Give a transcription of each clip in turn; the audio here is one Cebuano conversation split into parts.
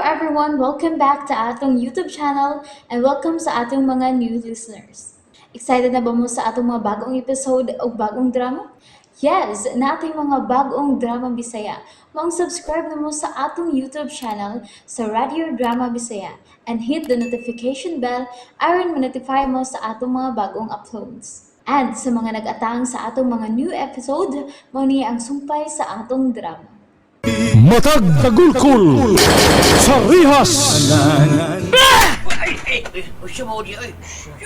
everyone! Welcome back to atong YouTube channel and welcome sa atong mga new listeners. Excited na ba mo sa atong mga bagong episode o bagong drama? Yes, nating mga bagong drama Bisaya. Maong subscribe na mo sa atong YouTube channel sa Radio Drama Bisaya and hit the notification bell aron ma-notify mo sa atong mga bagong uploads. And sa mga nag-atang sa atong mga new episode, mao ni ang sumpay sa atong drama. Matag Tagulkul sa Rihas.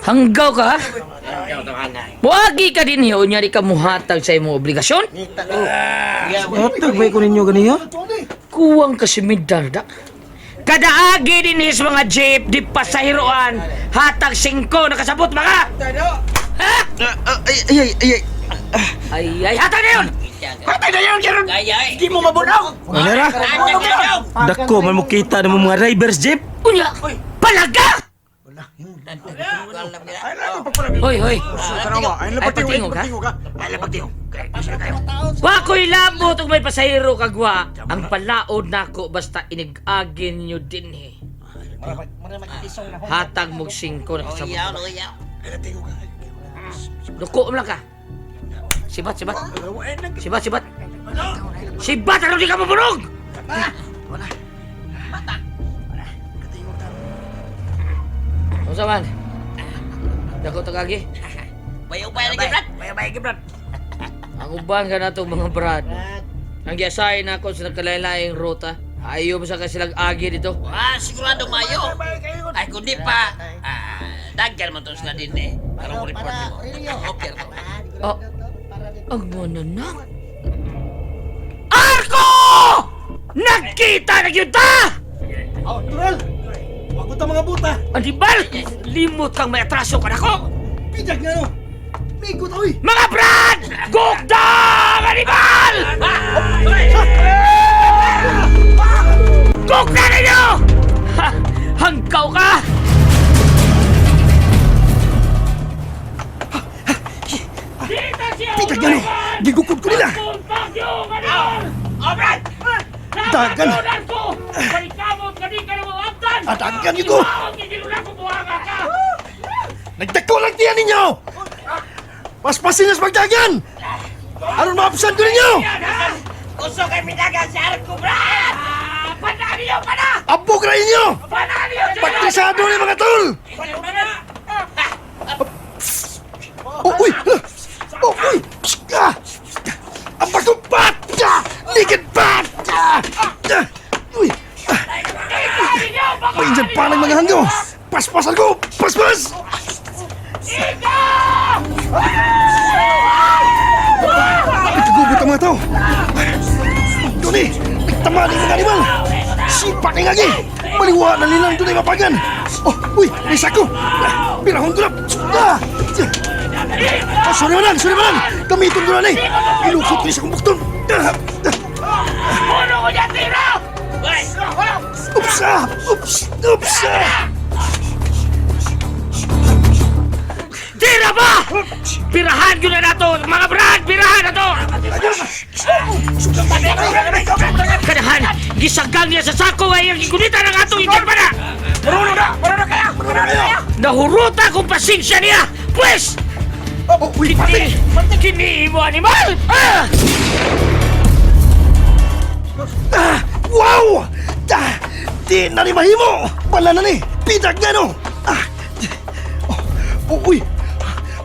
Hanggaw ka, ha? Muagi ka din hiyo, unya di ka muhatag sa imong obligasyon. Hatag ba ko ninyo ganiya? Kuwang ka si Midarda. Kadaagi din his mga jeep di pasahiroan. Hatag 5, nakasabot mga! Ha? Ay, ay, ay, ay. Ay, ay, hatag na yun! Hatag na yun, Geron! Di mo mabunaw! Ano ra? Dako man mo kita ng mga drivers jeep. Unya, palaga! Hoy, hoy. Ay, pagtingog, ha? Wa ko'y labot ug may pasahero kagwa. Ang palaod nako basta inig-agin nyo din eh. Hatag mog 5, nakasabot. Duko mo lang ka. Sibat, sibat. Sibat, sibat. Sibat, ano di ka mabunog? Unsa man? Dako tagagi. Bayo-bayo lagi, Brad. Ang uban ka na to mga brad. Ang giasay na ako sa nagkalain-laing ruta. Ayaw mo sa kasilag agi dito. Ah, sigurado mayo. Ay, kundi pa. Ah, dagyan mo to sila din eh. Para mo report mo. Okay, to. Oh, ang na. Arko! Nagkita na gyud ta! Oh, Tural! Wag ko ta mga buta. Anibal! Limot kang may atraso ka nako! Pidag nga no. Migot oy. Mga brad! Gugdang Anibal! Gugdang ninyo! Ha! Hanggaw ka! Pidag nga no. Gigukod ko nila. Oh, Brad! Dagan. Adagan yun ko. Nagdako lang tiyan ninyo. Paspasin na sa pagdagan. Aron maapsan ko ninyo. Gusto kay pinagan si Arko, Brad! Pana niyo, pana! Abog na inyo. Pana niyo! Pagkisado ni mga tol. Oh, uy! Hala! Oh, uy! Ah! Ang pagkumpat! Ah! Ligid bat! Ah! Ah! Uy! Ah! May dyan pa ng mga hanggaw! Paspasan ko! Paspas! Nagkagubot ang mga tao! Doon eh! Nagtama ng mga animal! Sipak ng agi! Maliwa na nilang doon ay mapagan! Oh, uy! May sako! Ah, Birahon ko na! Ah! Oh, sorry manan! Sorry manan! Gamiton ko na ni! Ilukot ko ni sa kong bukton! Ah! Ah! Puno ko dyan, tira! Oops! Ah! Oops! Oops! Ah! Tira ba? Pirahan yun na nato, mga brad! Pirahan na to! Kanahan, gisagang niya sa sako ay ang gigunita ng atong ikan pa na! Marunong na! Marunong kayo! Nahuruta kong pasensya niya! Pwes! Oh, uy! Pati! Kini mo animal! Ah! Ah! Wow! Ah! Di na ni mahimo! Bala na ni! Pidag na no! Ah! Oh, oh, uy!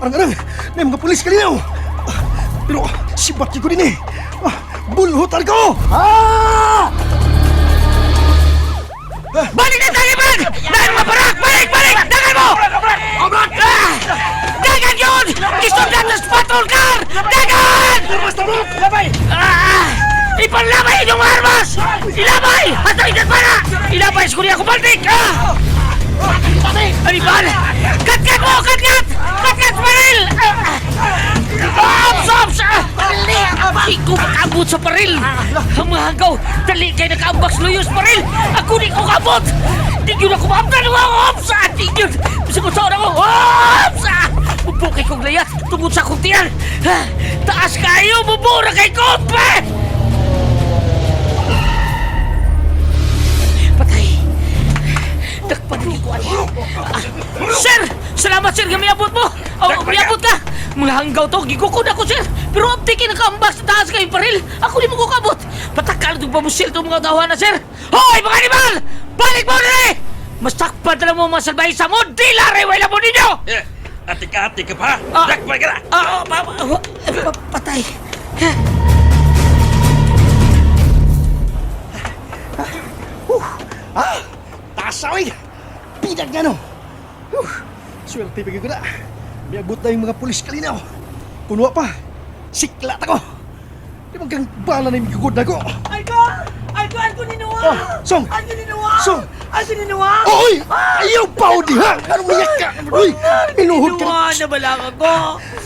Arang-arang! May mga pulis kanina oh! Ah, pero sibat ko din eh! Ah, bulhot ko! Ah! Balik na tayo, Brad! Dahil mga barak! Balik! Balik! Dagan mo! Ah! Dagan yun! Isundan sa patrol car! Dagan! Ah! Ipanlabay inyong mga armas! Ilabay! At ang para! Ilabay sa kuliya ko baldik! Ah! Anibal! Katkat mo! Katkat! Katkat baril! Ah! Ops! Ops! Ah! Di ko makaabot sa baril! Ang mga hanggaw! Dali kay nakaambak sa luyos baril! Ako di ko kaabot! Di yun ako maabtan! Ops! Ah, di yun! Bisag ko ako! Ops! Ah! Bubukay kong layat tungod sa akong tiyan! Ah! Taas kayo! Bubura kay ko! Patay! Salamat, sir, nga miabot mo. Oh, miabot ka. Mga hanggaw to, gigukod ako, sir. Pero apti kay nakaambak sa taas kay paril. Ako di mo ko kabot. Patakal itong pamusil itong mga tawa na, sir. Hoy, mga animal! Balik mo rin! Mas takpan na lang mo mga salbahe sa mo. Di lari, wala mo ninyo! Eh, atik-atik ka pa! Ah. Dakpay ka na! Ah, ah, ah, ah, patay. Ah! Taas oy! Pidag nga no! Huh! Swerte pa ko na. Miabot na yung mga pulis kalinaw. Kunwa pa. Siklat ako. Di man kang bala na yung gugod na ko. Alko! Alko! Alko ni Noah! Oh, Song! Alko ni Noah! Song! Alko ni Noah! Oy! Ayaw pa di ha! Anong miyak ka? Uy! Minuhod ka na. Noah, nabalaga ko!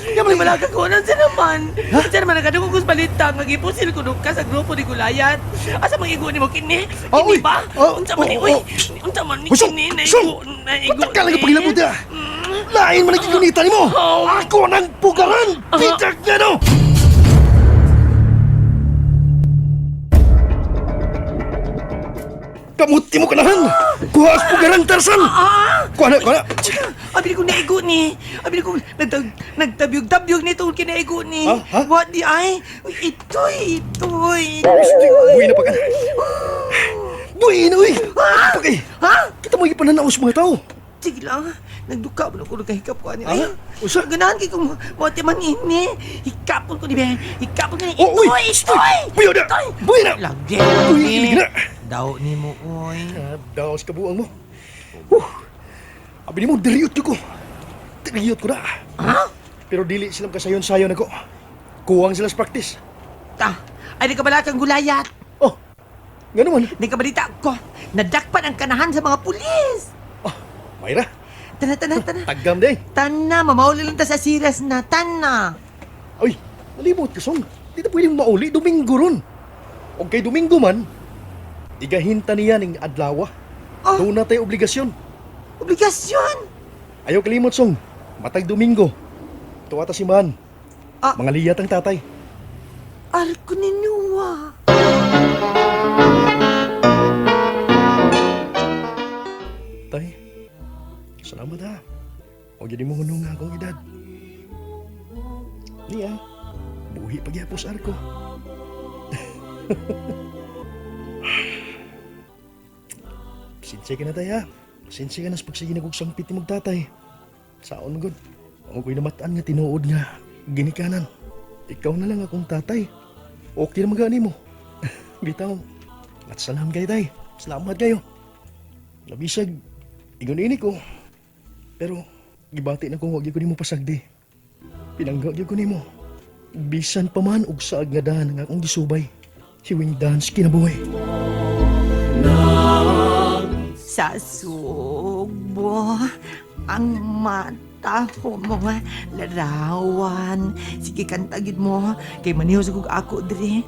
Nabalaga ko! Nandiyan naman! Nandiyan naman nagkadungog ko sa balita. Nag-ipusil ko ka sa grupo ni Gulayan. Asa mang igo ni mo kini? Ah, Kini uy! ba? Ah, Unsa man ni? oh, Uy! oh. Unsa man ni Uy, Song! kini? Song! Naigo! Ba't ka lang pagilabot ha? Lain man ang gigunita nimo! Oh. Ako nang pugaran! Pidag na no! Kamuti mo kanahan! Kuha as pugaran, Tarzan! Ah! Kuha na, kuha na! Abi ko naigo ni. Abi ko nagtabyog-tabyog ni tungkol kinaigo ni. Ha? Ha? What di ay? Uy, itoy, itoy. Buhay na pa ka na. Buhay na, uy! Pagay! Ha? Kita mo ipananaw sa mga tao. Sige lang, nagduka mo na ko nagkahikap ko ani. Ha? Ay, Usa? Ganahan kay kung mo man ini. Hikapon ko ni be. Hikapon ko ni. Oh, uy! Itoy, itoy. Buhay na! Itoy. Buhay na! Lagi. Uy, ilig na! Daw ni mo, oy. Ah, daos kabuang mo. Huh. Abi nimo diriyot ko. Diriyot ko na. Ha? Pero dili sila kasayon-sayon ako. Kuwang sila sa practice. Ta, ay nagkabala kang gulayat. Oh. Ngano man? Nagkabalita ko. Nadakpan ang kanahan sa mga pulis. Oh, Mayra. Tana, tana, tana. Tagam day. Tana, mamauli lang ta sa siras na. Tana. Ay, nalimot ka song. Di na pwedeng mauli Domingo ron. Og kay Domingo man, igahinta niya ning adlaw. Oh. Doon na tayo obligasyon. Obligasyon. Ayaw kalimot song. Matag Domingo. Tuwa ta si man. Ah. Mga liyat ang tatay. Arko ni Noah. Tay, salamat ha. Huwag yun mo hunong nga akong edad. Niya, buhi pagyapos arko. Sinsya ka na tay ha. Sinsya ka na sa pagsige na kong sangpit ni magtatay. Saon god. Ang ko'y namataan nga tinuod nga ginikanan. Ikaw na lang akong tatay. Okay na magani mo. Bitaw. At salam kayo tay. Salamat kayo. Nabisag, ingon ini ko. Pero, gibati na kong wag gyud ko nimo pasagdi. Pinangga gyud ko nimo. Bisan pa man og saag nga daan nga akong gisubay. Siwing dance kinabuhi. Sa sugbo, ang mata ko mga larawan. Sige, kanta gid mo. Kay maniho sa kog ako diri.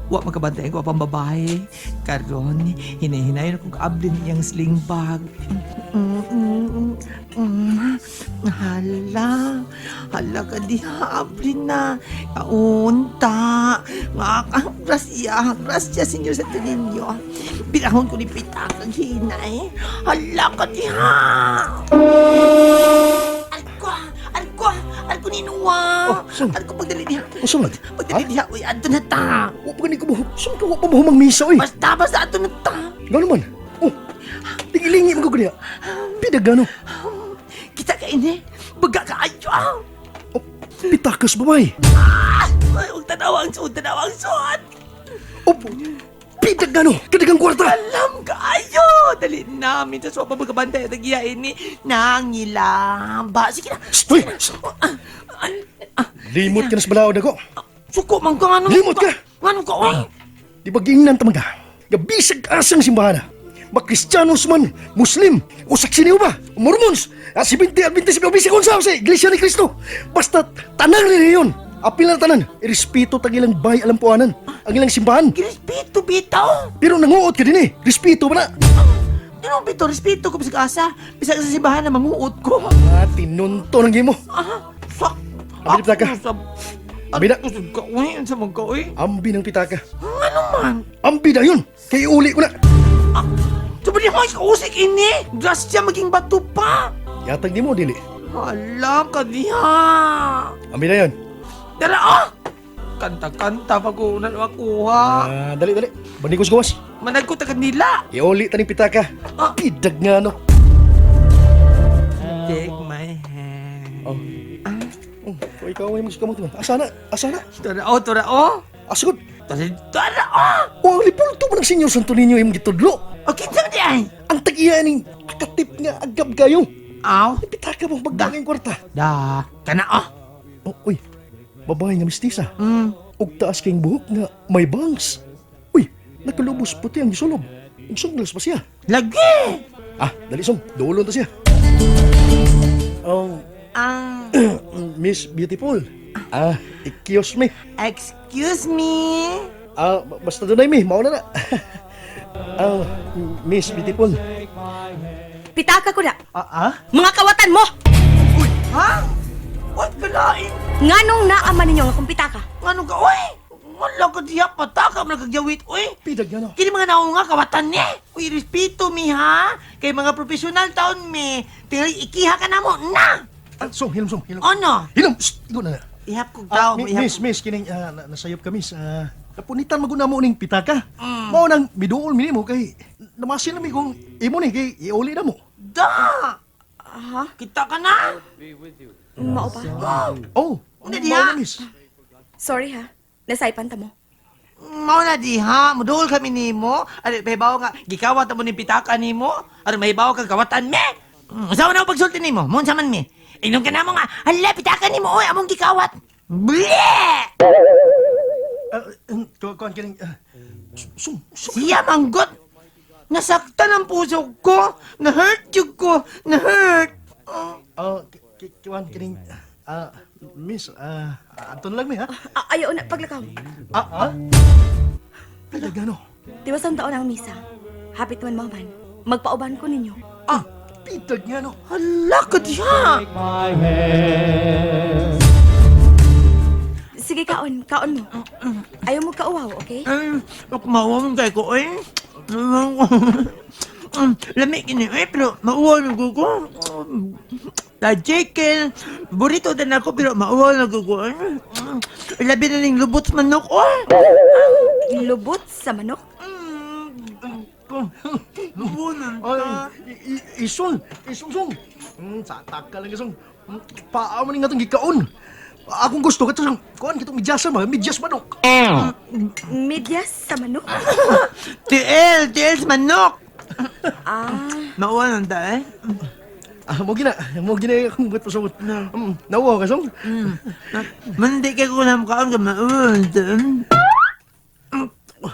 Wa makabantay ko apang babae. Karon, hinay-hinay na kong ablin iyang sling bag. Mm, mm, mm. Hala, hala ka diha, ablin na. Kaunta, nga ka, grasya, grasya, Senyor Santo Niño. Birahon ko ni Pitak ang hinay. Hala ka diha. Alko, alko, alko ni Noah. Oh, saan? Alko pagdali diha. Usa man? Pagdali diha, uy, adto na ta. Wa pa gani ko mo. Sum ka wa pa mo humang misa oy. Basta, basta, adto na ta. Ngano man? Oh. Tingilingi man ko ganiya. Pidagano. Kita ka ini, baga ka ayo. ah. Oh, pitakas babay. Ay, huwag tanawang suot, tanawang suot. Oh, pidagano. Kadagang kwarta. Alam ka ayo. Dali namin sa swapa magkabantay at nagiya ini. Nangilamba. Sige na. Shh, Uy, Ah, ah, ah, limot ka na sa balaod ako. Suko man ka nga Limot ka! Ngano ka, oy? Di ba giingnan tamaga? Gabisag asang simbahan na. Makristyanos man, Muslim, usak siniw ba? Mormons, si 20 Adventist, bisag unsa sa Iglesia ni Cristo. Basta tanang relihiyon. Apil na tanan, irespeto tag ilang bay alampuanan, ang ilang simbahan. Respeto, bitaw. Pero nanguot ka din eh, respeto ba na? Ano bitaw, respeto ko bisag asa. Bisag sa simbahan na manguot ko. Ah, tinunto ng gimo. Ah, sak. Abi, pitaka. Abi na. Ako sa ka, oy. Ano sa mga ka, oy? Ambi ng pitaka. Ano man? Ambi na yun, kay uli ko na. Sabi niya, hoy, kausik ini. Grasya maging bato pa. Yatag di mo, dili. Hala ka diha. Ami na yun. Dara oh! Kanta-kanta pag una makuha. Ah, dali, dali. Banikos gawas. Manag ko ta kanila. Iuli taning pitaka. Pidag nga no. Take my hand. Oh. Oh, kung ikaw ay magsikamot man. Asa na? Asa na? Tara oh, tara oh. Asugod. Tara, tara oh! Oh, lipulto man ang Senyor Santo Niño imong gitudlo. O kinsa man di ay? Ang tag-iya ning akatip nga agab kayo. Aw. Pitaka mo pagdanging kwarta. Da, kana oh. Oh, uy. Babae nga mistisa. Ug taas kayong buhok nga may bangs. Uy, nakalubos puti ang gisulog. Ug sunglas pa siya. Lagi. Ah, dali song, duolon ta siya. Oh, Ang Miss Beautiful. Ah, excuse me. Excuse me. Ah, basta dunay mi, mao na na. Ah, Miss Beautiful. Pitaka ko na. Ah, ah? Mga kawatan mo! Ha? What kalain? Nganong naaman ninyo nga akong pitaka? Ano ka, oy? Wala ka diya, pataka mo nagkagyawit, oy. Pidag nga no. Kini mga naong nga kawatan ni. Uy, respeto mi ha. Kay mga profesional taon mi. Tingali ikiha ka na mo, na! Ah, song, hilom song, hilom. Ano? Hilom, shh, igo na na. Ihap kog Ah, tao, ihap miss, miss, kining nasayop ka, miss. Ah, napunitan maguna mo ning pitaka. Mao nang miduol mi nimo kay namasin na mi kung imo ni kay iuli na mo. Da! Ha? Kita ka na? Mao pa. Oh, Una mao diha. na, miss. Sorry ha. Nasaypan ta mo. Mao na diha, muduol kami nimo. Ari mahibaw nga gikawat mo ning pitaka nimo. Ari mahibaw kag kawatan me. Usawa na ako pagsulti nimo, mo unsa man mi. Ingnon ka namo nga, hala pitaka nimo oy among gikawat. Ble! Ah, kuan kining sung, sung. Siya manggot. Nasaktan ang puso ko. Na-hurt jud ko. Na-hurt. Ah, kuan kining miss, anton lang mi ha. Ah, ayaw na paglakaw. Ah, ah? Pidag nga no. Tiwas ang taon ang misa. Hapit man mo man. Magpauban ko ninyo. Ah, pidag nga no. Hala ka diha. Sige, kaon. Kaon mo. Ayaw mo kauwaw, okay? Ay, mauwa mo kay ko eh. Lami kini eh, pero mauwa na ko ko. La chicken, burrito din ako pero mauwa na ko ko. Labi na ning lubot manok oh. Lubot sa manok. Mauwa na. Ay, isol, isol song. Sa taka lang isong. Paa mo ni nga itong gikaon. Akong gusto katong kuan kitong medyasa ba, medyas manok. Medyas sa manok? TL, TL sa manok. Ah, Mauwa na ta eh. Ah, mo gina akong buhat pasabot. Nauwaw ka song. Mandi kay ko na mukhaan ka mauwa na ta.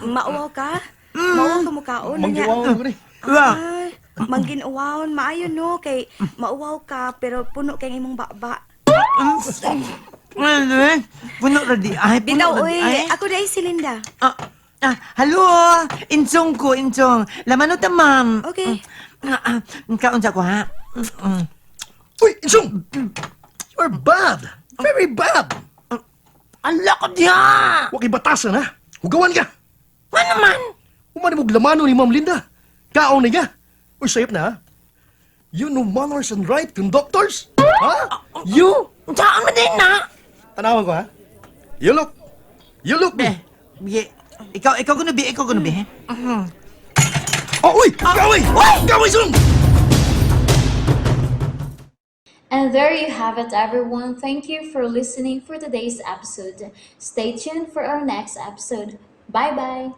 mauwaw ka? Mauwaw ka mukaon. Manggiwaw ko ni. Wa. Ah, mangginuwaon. Maayo no, kay mauwaw ka pero puno kay imong baba. Ano eh? Puno ra di ay, puno Bitaw, ra di oy. ay. Ako dahil si Linda. Ah, ah, hello! Insong ko, insong. Lamano ta, ma'am. Okay. Ah, ah, kaon sa ko, ha? Uy, Insong! You're bad! Very bad! Ala ko diha! Wa kay batasan ha. Hugawan ka. Ano naman? Umani mo lamano ni Ma'am Linda. Kaon ni ka. Uy, sayop na ha. You know manners and right conductors? Ha? You? Saan man din na? Tanawan ko ha. You look. You look Be, me. biye. Ikaw, ikaw kuno bi, ikaw kuno bi. Oh, uy! Gaway! Gaway, song! And there you have it, everyone. Thank you for listening for today's episode. Stay tuned for our next episode. Bye bye.